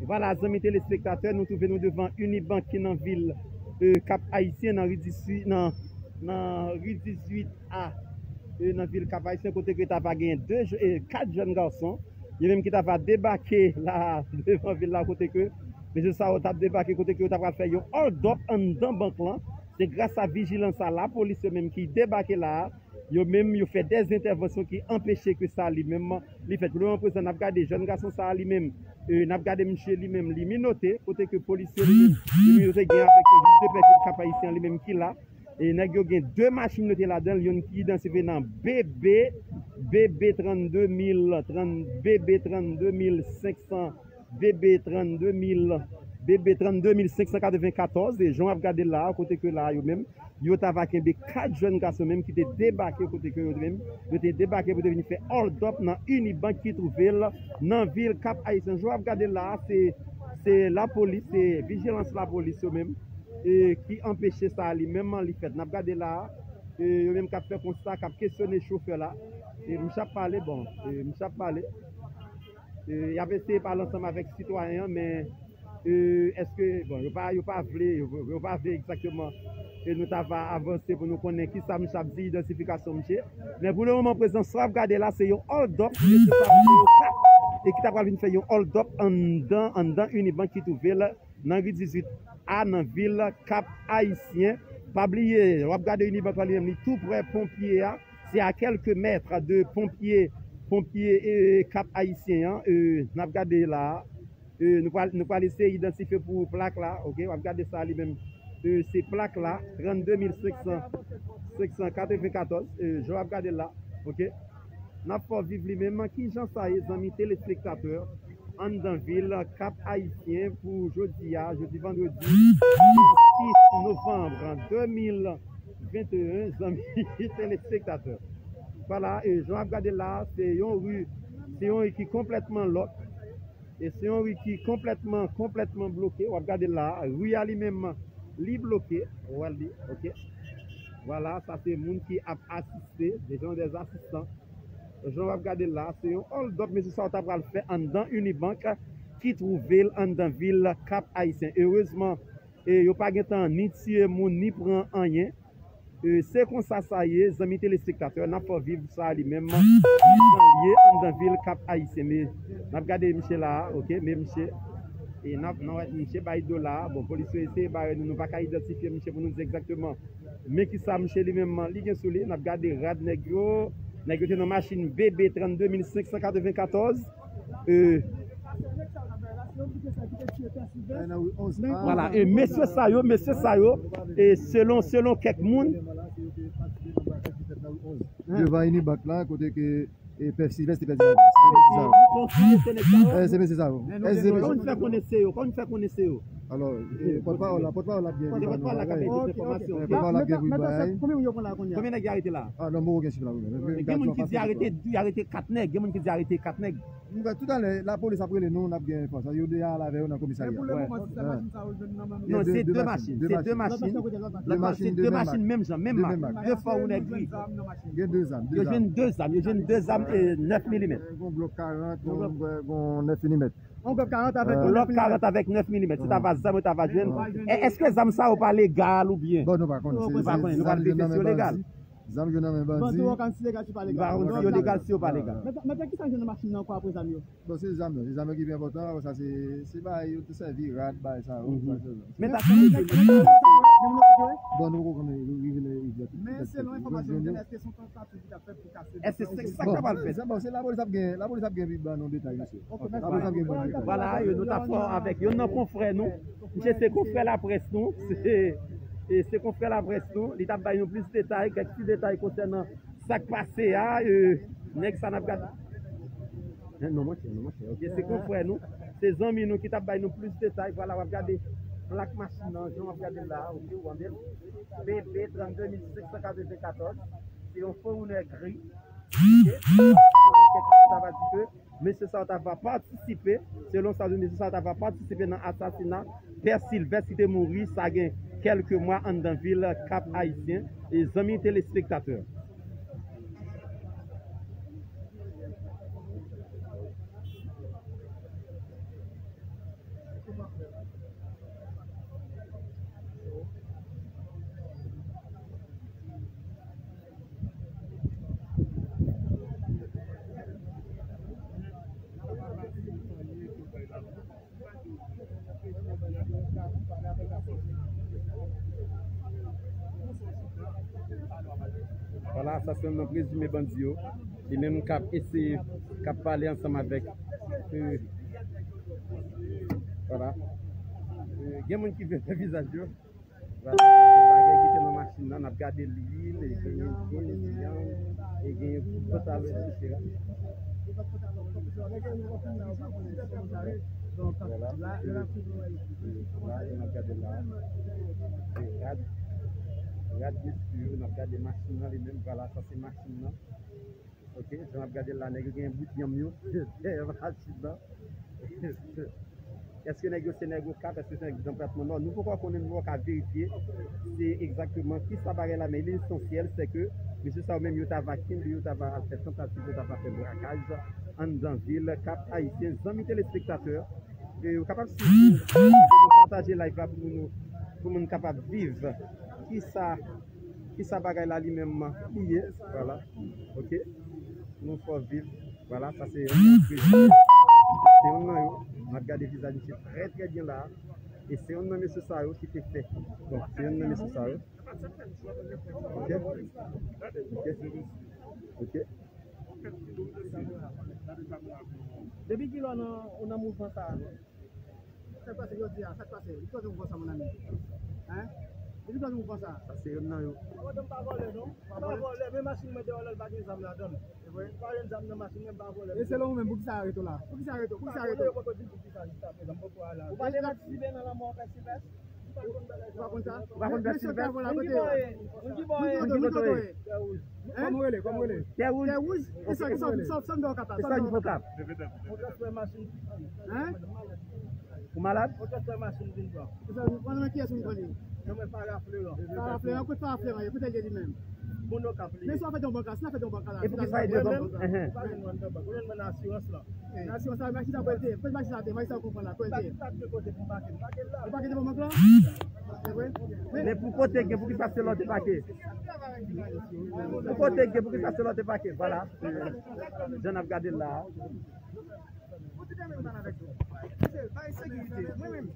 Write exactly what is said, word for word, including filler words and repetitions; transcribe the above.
Vwala, zanmi telespektatè, nou twouve nou devan Unibank ki nan vil, e, Kap Ayisyen, nan ri dizuit, nan, nan ri dizuit A, e, nan vil Kap Ayisyen, kote ke ta va gen de je-, e, kat jèn gason, yo menm ki ta va debake la, devan vil la, kote ke mesye sa yo t ap debake, kote ke yo ta pral fè yon hold up anndan bank lan. Se gras a vijilans a lapolis yo menm ki debake la a, yo menm, yo fè dèz entèvansyon ki anpeche ke sa li menm li fèt. Pou lemoman prezan, n ap gade jèn gason sa a li menm, e, n ap gade misye li menm, li minote, kote ke polisye li menm, li minote gen avèk yon jij de pè ki Kap Ayisyen li menm ki la. E nèg yo gen de machin yo te ladan l, youn ki idantifye nan B B, B B trannde mil, trant, B B trannde mil senk san, B B trannde mil, B B trannde mil senk san katrevenkatòz, e jan w ap gade l la a, kote ke la a yo menm, yo ta va kenbe kat jèn gason menm ki te debake kote ke yo menm, yo te debake pou te vin fè hold up nan Unibank ki twouve l nan vil Kap Ayisyen. Jan w ap gade l la a, se, se lapolis, se vijilans lapolis yo menm, e, ki anpeche sa li menm li fèt. N ap gade la a, e, yo menm k ap fè konsta, k ap kesyone chofè la. E misye ap pale, bon, e, misye ap pale. E, y ap eseye pale ansanm avèk sitwayen an, men, e, èske, bon, yo pa, yo pa vle, yo, yo pa vle egzakteman, e, nou ta va avanse pou nou konnen kisa misye ap di, idantifikasyon misye. Men pou lemoman prezan, sa w ap gade la, se yon hold up, mesye sa yo kat, e ki ta pral vin fè yon hold up anndan, anndan Unibank ki twouve l nan ri dizuit A nan vil Kap Ayisyen. Pa bliye, w ap gade Unibank la li menm, li tou prè ponpye a. Se a kèlke mèt de ponpye, ponpye, e, Kap Ayisyen an, e, n ap gade la a. E, nou pral, nou pral eseye idantifye pou plak la, oke? W ap gade sa li menm. E, se plak la, trannde mil senk san, senk san katrevenkatòz, e, jan w ap gade l la, oke? N ap fè w viv li menm. Kijan sa ye, zanmi telespektatè? Anndan vil Kap Ayisyen pou jodi a, jodi vandredi sis novanm de mil venteyen, zanmi telespektatè. Vwala, e jan w ap gade la, se yon ri, se yon ri ki konplètman lòk. E se yon ri ki konplètman, konplètman bloke. W ap gade la, ri a li menm, li bloke. Ou wè li, oke. Vwala, sa se moun ki ap asiste, se yon dèz asistan. Jan w ap gade l la, se yon hold up mesye sa yo ta pral fè anndan Unibank ki twouve l anndan vil Kap Ayisyen. Erezman, e, yo pa gentan ni tiye moun, ni pran anyen. E, se konsa sa ye, zanmi telespektatè, n ap fè w viv sa li menm, jan l ye anndan vil Kap Ayisyen. Men, n ap gade misye la, oke, men misye, e n ap, n ap wè misye bay do la. Bon, polis yo eseye bare nou, nou pa ka idantifye misye pou nou di egzakteman men kisa misye li menm li gen sou li. N ap gade rad nèg yo. Nèg yo te nan machin B B trannde mil senk san katrevenkatòz. E, vwala, e mesye sa yo, mesye sa yo, e selon, selon kèk moun, devan Unibank la, kote ke e Pè Silvès te pèdi lavi. Se mesye sa yo. Kòman fè konnen se yo? Kòman fè konnen se yo? Alò, e, pòtpawòl la, pòtpawòl la ap gen pou ba nou bagay. Pòtpawòl la ap gen pou ba nou bagay. Konbyen moun yo pran la kounye a? Konbyen nèg y arete la? Ah, non, mwen gen chif la. Gen moun ki di arete, arete kat nèg, gen moun ki di arete kat nèg. Toutalè, lapolis ap rele nou, n ap gen enfòmasyon. Yo deja al avè yo nan komisarya. Non, se de machin, se de machin. Lòt machin, se de machin menm jan, menm mak. De Fortuner gri. Gen de zam, yo jwenn de zam, yo jwenn de zam, e, nèf milimèt. Gon Glock karant, gon, gon nèf milimèt. Yon Glock karant avèk nèf milimèt. Se ta va zam yo ta va jwenn. E, èske zam sa yo pa legal oubyen? Bon, nou pa konnen. Nou pa konnen, nou pa konnen si yo legal. Zam yo nan men bandi. Bandi yo konn si legal, si pa legal. Nou pa konnen si yo legal, si yo pa legal. Mèt, mèt, kisa jwenn nan machin nan ankò apre zam yo? Bon, se zam nan, se zam nan ki pi enpòtan, apre sa se, se bagay yo te sèvi, rad, bagay sa yo. Men ta sèvi. Bon, nou poko konnen rive lè rivyè. Men selon enfòmasyon nou jwenn, èske se yon tantativ ki t ap fèt pou kase? Èske se sa k ta pral fèt? Bon, se lapolis ap gen, lapolis ap gen pi ban nou detay, mesye. Lapolis ap gen ban nou detay. Vwala, yo, nou t ap fè avèk youn nan konfrè nou. Misye se konfrè laprès nou. Se, e se konfrè laprès nou. Li t ap bay nou plis detay, kèk ti detay konsènan sa k pase a, e, nèg sa n ap gade. Non, monchè, non, monchè. Oke, se konfrè nou, se zanmi nou ki t ap bay nou plis detay. Vwala, w ap gade plak machin nan, jan w ap gade l la, oke, ou tande l. B B trannde mil senk san katrevenkatòz, se yon Fortuner gri. Oke, kèk moun ta va di ke mesye sa yo ta va patisipe, selon sa yo di, mesye sa yo ta va patisipe nan asasina Pè Silvès ki te mouri, sa gen kèlke mwa, anndan vil Kap Ayisyen, e zanmi telespektatè. Vwala, sa se yon prezime bandi yo. Li menm k ap eseye, k ap pale ansanm avèk, euh, vwala. Euh, gen moun ki vle fè vizaj yo. Vwala, se bagay ki te nan machin nan, n ap gade lwil, e genyen dlo, e genyen vyann, e genyen tout pantalon, etsetera. Vwala, e, vwala, jan n ap gade la. E rad, rad, mesye yo, n ap gade machin nan li menm, vwala, sa se machin nan. Ok, jan n ap gade l la, nèg yo gen bout yanm yo dèyè machin nan. Èske nèg yo se nèg Okap? Èske se nèg Grand Prêtre Monò? Nou poko konnen, nou poko ka verifye se egzakteman kisa bagay la, men lesansyèl se ke mesye sa yo menm yo t ava kenbe, yo t ava al fè tantativ, yo t ava fè brakaj anndan vil Kap Ayisyen. Zanmi telespektatè, e, ou kapab swiv nou, pataje live la pou nou, pou moun kapab viv kisa, kisa bagay la li menm li ye. Vwala. Ok. Nou fè w viv. Vwala, sa se yon nan yo. Se yon nan yo. N ap gade vizaj misye trè, trè byen la. E se yon nan mesye sa yo ki te fè. Bon, se yon nan mesye sa yo. Ok. Ok. Ok. Depi kilè w nan, w nan mouvman sa a? Sa k pase jodi a? Sa k pase? Li kote w pran sa, mon ami? Hein? Li kote w pran sa? Sa se youn nan yo. Mwen pa vòlè non. Pa vòlè, men machin mwen deyò la, li pa gen zam ladan l. Se vre? Pa jwenn zam nan machin mwen, pa vòlè. E selon ou menm, poukisa yo arete w la? Poukisa yo arete w? Poukisa yo arete w? Yo poko di m poukisa jiskaprezan, m poko al la. Ou pa te patisipe nan lanmò Pè Silvès? Ou pa konn sa? Ou pa konn Pè Silvès? Moun ki bò ye? Moun ki bò ye? Moun ki kote w ye? Kòman w rele? Kòman w rele? Tè Wouj. Tè Wouj? E sa, sa, sa, sa m dwe w kapab? E sa ki fè w kap? Mwen transfè machin. Hein? Ou malad? Mwen transfè machin vin pran. E sa, ou konnen kiyès ou konnen? Non, men Farah Fleuran. Farah Fleuran, kote Farah Fleuran ye? Kote l ye li menm? Moun Okap li ye. Men si w ap fè yon bank la, si w ap fè yon bank la. E poukisa w ap fè yon bank? Mwen menm, ou pa jwenn mwen nan bank. Ou jwenn mwen nan asirans lan. Nan asirans sa, machin sa kwèlte. Kote machin sa te? Machin sa w konn pran la, kwèlte. Ou pake de bank la? Ou pake de bank la? Se vre? Men pou kote gen, poukisa se lòt te pake? Pou kote gen, poukisa se lòt te pake? Vwala. Jan n ap gade l la. Bay sekirite. Mwen menm.